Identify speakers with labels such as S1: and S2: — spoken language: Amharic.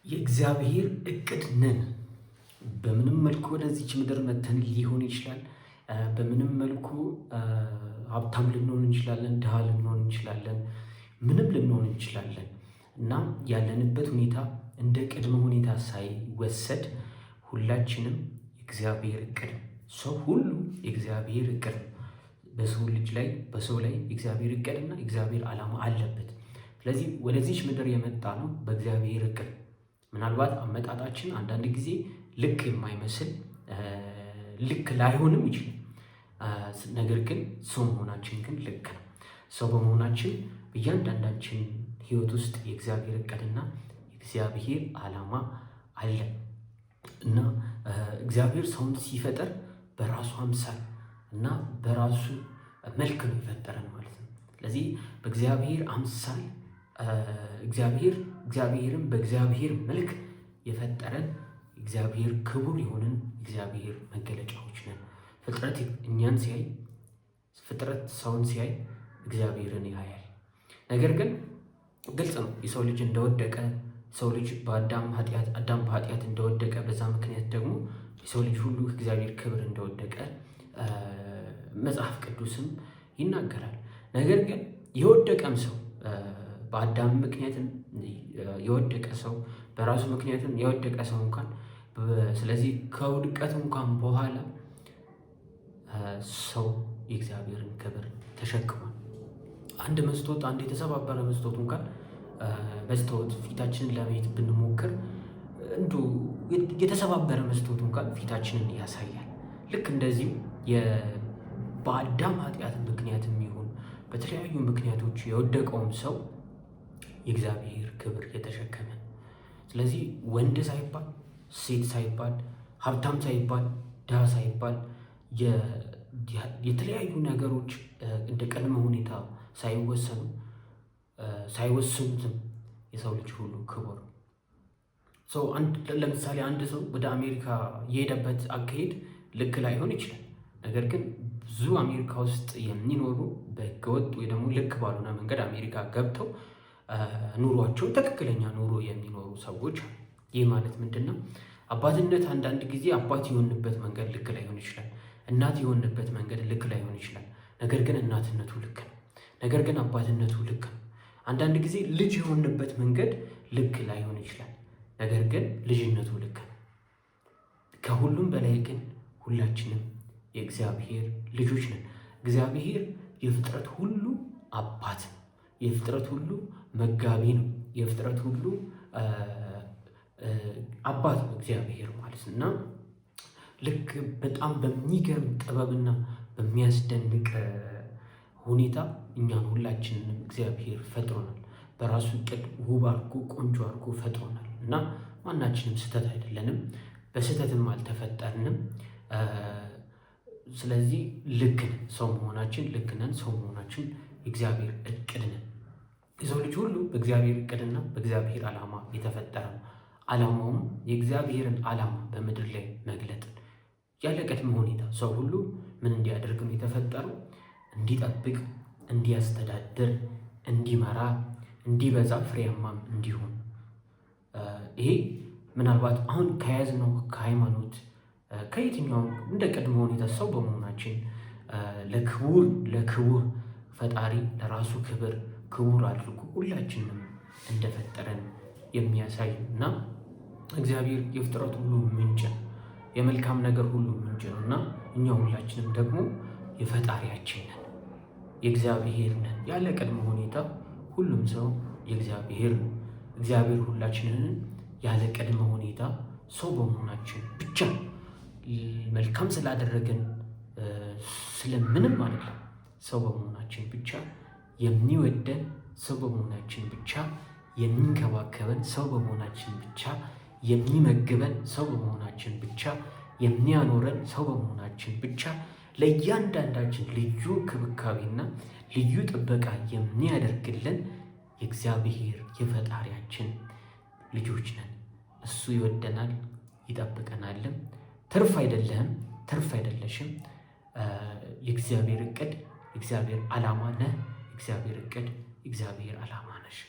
S1: የእግዚአብሔር እቅድ ነን። በምንም መልኩ ወደዚች ምድር መተን ሊሆን ይችላል። በምንም መልኩ ሀብታም ልንሆን እንችላለን፣ ድሃ ልንሆን እንችላለን፣ ምንም ልንሆን እንችላለን እና ያለንበት ሁኔታ እንደ ቅድመ ሁኔታ ሳይወሰድ ሁላችንም የእግዚአብሔር እቅድ፣ ሰው ሁሉ የእግዚአብሔር እቅድ፣ በሰው ልጅ ላይ በሰው ላይ የእግዚአብሔር እቅድና የእግዚአብሔር ዓላማ አለበት። ስለዚህ ወደዚች ምድር የመጣ ነው በእግዚአብሔር እቅድ። ምናልባት አመጣጣችን አንዳንድ ጊዜ ልክ የማይመስል፣ ልክ ላይሆንም ይችላል። ነገር ግን ሰው መሆናችን ግን ልክ ነው። ሰው በመሆናችን በእያንዳንዳችን ሕይወት ውስጥ የእግዚአብሔር እቅድና የእግዚአብሔር ዓላማ አለ እና እግዚአብሔር ሰውን ሲፈጠር በራሱ አምሳል እና በራሱ መልክ ነው የፈጠረን ማለት ነው። ስለዚህ በእግዚአብሔር አምሳል እግዚአብሔርም በእግዚአብሔር መልክ የፈጠረን እግዚአብሔር ክቡር የሆንን እግዚአብሔር መገለጫዎች ነን። ፍጥረት እኛን ሲያይ፣ ፍጥረት ሰውን ሲያይ እግዚአብሔርን ያያል። ነገር ግን ግልጽ ነው፣ የሰው ልጅ እንደወደቀ፣ ሰው ልጅ በአዳም ኃጢአት፣ አዳም በኃጢአት እንደወደቀ፣ በዛ ምክንያት ደግሞ የሰው ልጅ ሁሉ ከእግዚአብሔር ክብር እንደወደቀ መጽሐፍ ቅዱስም ይናገራል። ነገር ግን የወደቀም ሰው፣ በአዳም ምክንያትም የወደቀ ሰው፣ በራሱ ምክንያትም የወደቀ ሰው እንኳን፣ ስለዚህ ከውድቀቱ እንኳን በኋላ ሰው የእግዚአብሔርን ክብር ተሸክሟል። አንድ መስታወት፣ አንድ የተሰባበረ መስታወት እንኳን፣ መስታወት ፊታችንን ለማየት ብንሞክር እንዲሁ የተሰባበረ መስታወት እንኳን ፊታችንን ያሳያል። ልክ እንደዚሁ በአዳም ኃጢአት ምክንያትም ይሁን በተለያዩ ምክንያቶች የወደቀውም ሰው የእግዚአብሔር ክብር የተሸከመ። ስለዚህ ወንድ ሳይባል፣ ሴት ሳይባል፣ ሀብታም ሳይባል፣ ድሃ ሳይባል፣ የተለያዩ ነገሮች እንደ ቅድመ ሁኔታ ሳይወሰኑ፣ ሳይወስኑትም የሰው ልጅ ሁሉ ክቡር ሰው። ለምሳሌ አንድ ሰው ወደ አሜሪካ የሄደበት አካሄድ ልክ ላይሆን ይችላል። ነገር ግን ብዙ አሜሪካ ውስጥ የሚኖሩ በህገወጥ ወይ ደግሞ ልክ ባልሆነ መንገድ አሜሪካ ገብተው ኑሯቸው ትክክለኛ ኑሮ የሚኖሩ ሰዎች አሉ። ይህ ማለት ምንድን ነው? አባትነት አንዳንድ ጊዜ አባት የሆንበት መንገድ ልክ ላይሆን ይችላል። እናት የሆንበት መንገድ ልክ ላይሆን ይችላል። ነገር ግን እናትነቱ ልክ ነው። ነገር ግን አባትነቱ ልክ ነው። አንዳንድ ጊዜ ልጅ የሆንበት መንገድ ልክ ላይሆን ይችላል። ነገር ግን ልጅነቱ ልክ ነው። ከሁሉም በላይ ግን ሁላችንም የእግዚአብሔር ልጆች ነን። እግዚአብሔር የፍጥረት ሁሉ አባት ነው። የፍጥረት ሁሉ መጋቢ ነው። የፍጥረት ሁሉ አባት ነው እግዚአብሔር ማለት ነው። እና ልክ በጣም በሚገርም ጥበብና በሚያስደንቅ ሁኔታ እኛን ሁላችንንም እግዚአብሔር ፈጥሮናል። በራሱ እቅድ ውብ አድርጎ፣ ቆንጆ አድርጎ ፈጥሮናል እና ማናችንም ስህተት አይደለንም፣ በስህተትም አልተፈጠርንም። ስለዚህ ልክ ነን፣ ሰው መሆናችን ልክ ነን። ሰው መሆናችን የእግዚአብሔር እቅድ ነን። የሰው ልጅ ሁሉ በእግዚአብሔር እቅድና በእግዚአብሔር ዓላማ የተፈጠረ ነው። ዓላማውም የእግዚአብሔርን ዓላማ በምድር ላይ መግለጥ። ያለ ቅድመ ሁኔታ ሰው ሁሉ ምን እንዲያደርግ ነው የተፈጠረው? እንዲጠብቅ፣ እንዲያስተዳድር፣ እንዲመራ፣ እንዲበዛ፣ ፍሬያማም እንዲሆን። ይሄ ምናልባት አሁን ከያዝነው ከሃይማኖት ከየትኛውም እንደ ቅድመ ሁኔታ ሰው በመሆናችን ለክቡር ፈጣሪ ለራሱ ክብር ክቡር አድርጎ ሁላችንም እንደፈጠረን የሚያሳይ እና እግዚአብሔር የፍጥረት ሁሉ ምንጭ ነው። የመልካም ነገር ሁሉ ምንጭ ነው እና እኛ ሁላችንም ደግሞ የፈጣሪያችን ነን፣ የእግዚአብሔር ነን። ያለ ቅድመ ሁኔታ ሁሉም ሰው የእግዚአብሔር ነው። እግዚአብሔር ሁላችንን ያለ ቅድመ ሁኔታ ሰው በመሆናችን ብቻ፣ መልካም ስላደረግን ስለምንም አይደለም፣ ሰው በመሆናችን ብቻ የሚወደን፣ ሰው በመሆናችን ብቻ የሚንከባከበን፣ ሰው በመሆናችን ብቻ የሚመግበን፣ ሰው በመሆናችን ብቻ የሚያኖረን፣ ሰው በመሆናችን ብቻ ለእያንዳንዳችን ልዩ ክብካቤና ልዩ ጥበቃ የሚያደርግልን የእግዚአብሔር የፈጣሪያችን ልጆች ነን። እሱ ይወደናል፣ ይጠብቀናልም። ትርፍ አይደለህም፣ ትርፍ አይደለሽም። የእግዚአብሔር እቅድ፣ የእግዚአብሔር ዓላማ ነህ። እግዚአብሔር እቅድ፣ እግዚአብሔር ዓላማ ነሽ።